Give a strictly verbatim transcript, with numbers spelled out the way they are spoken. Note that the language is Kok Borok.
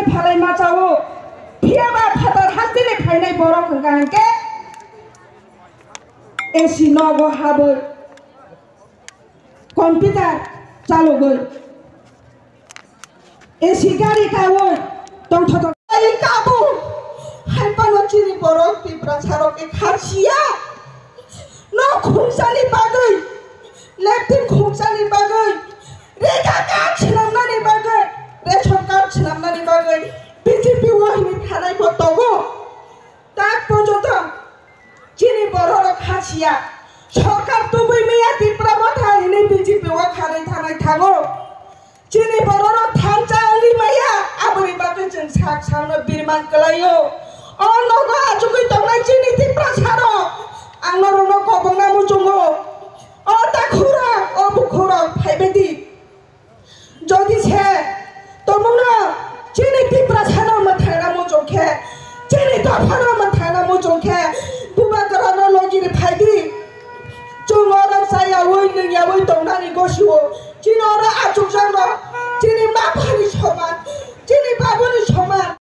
phalai ma chao. Phiya ba phatar hasteni phainai borok hwnkha hwnkhe A C nogo habwi, computer chalogwi, A C gari kawi tongthotok. Ai kabo, hai phano chini borok Tiprasa rok khe kha siya. No khungsani bagwi, latrine khungsani bagwi, rega card swnamnani bagwi, ration card swnamnani bagwi B J P o hwnwi thanai bo tongo. Tak porjonto chini borok rok kha siya. Sorkar tubui maya Tipra Motha hwnwi B J P o kharwi thanai thango. Chini borok rok thansa wngwi maya, aboni bagwi chwng sak sakno birman kwlaio. O nogo achugwi tongnai chini Tiprasa rok, ang norokno kobongna muchungo. O takhurok, o bukhurok, phaibaidi. Jodi se tomungno chini Tiprasano mwthangna muchung khe, chini dophano mwthangna muchung khe, bubagrano logiri phaidi. Chwng oro chayaui nungyaui tongnani gosio, chini oro achukjakno chini maphani soman, chini babuni soman.